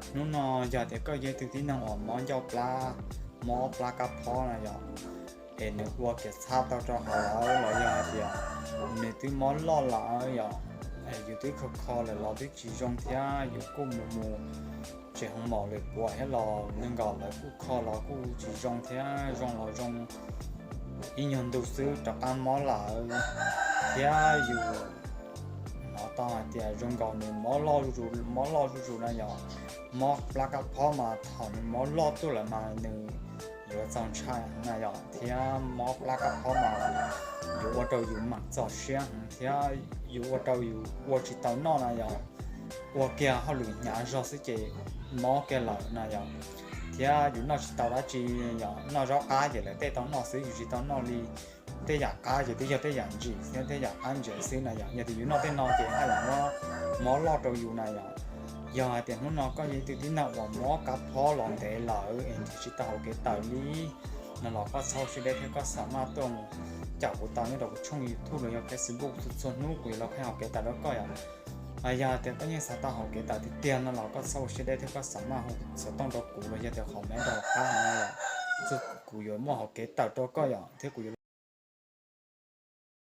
Hnub no yog tias koj yog ib tug tib neeg uas mob ncauj plab, mob plab kab phob na yom, es nws ua kiag txhab tau rau hauv lawm los yog hais tias nws twb mob loj lawm yom, yus twb kho kho lawm los twb tsis zoo thiab yus kuj mus mus tsev hoos maum lwm puas thiab los neeg nkaus lawv kuj kho los kuj tsis zoo thiab, zoo los zoo ib nyuag ntu xwb rov qab mob lawm, thiab yus hnov tau hais tias zoo nkaus nws mob loj zuj zus, mob loj zuj zus na yom. Mob plab kab phob mas thaum nws mob loj tuaj lawm mas nws yuav txaus ntshai na yom, thiab mob plab kab phob mas yuav ua rau yus mam txaus siab heev thiab yuav ua rau yus ua tsis tau noj na yom. Ua kiag hauj lwm hnyav zog xwb ces mob kiag lawm na yom. Thiab yus noj tsis tau dab tsi yom, noj zaub qab ces lawv tej tau noj xwb, yus tsis tau noj li. Tej yam qab ces twb yog tej yam ntsim thiab tej yam qab ntsev xwb na yom. Yog tias yus noj tej no ces haj yam muab mob loj rau yus na yom. Yog hais tias hnub no koj yog ib tug tib neeg uas mob kab phob los ntev lawm es nrhiav tsis tau hauv kev tawm li no los koj txhob ua siab deb thiab koj xa maj tuaj caum kuv tau nyob rau kuv tshooj YouTube los yog Facebook, txhua txhua hnub kuv yuav los qhia hauv kev tawm rau koj yom. Yog tias koj yeej xav tau hauv kev tawm tiag tiag no los koj txhob ua siab deb thiab koj xa maj hu xov tooj rau kuv los yog tias comment rau hauv qab no yom. Kuv yuav muaj hauv kev tawm rau koj yom, thiab kuv yuav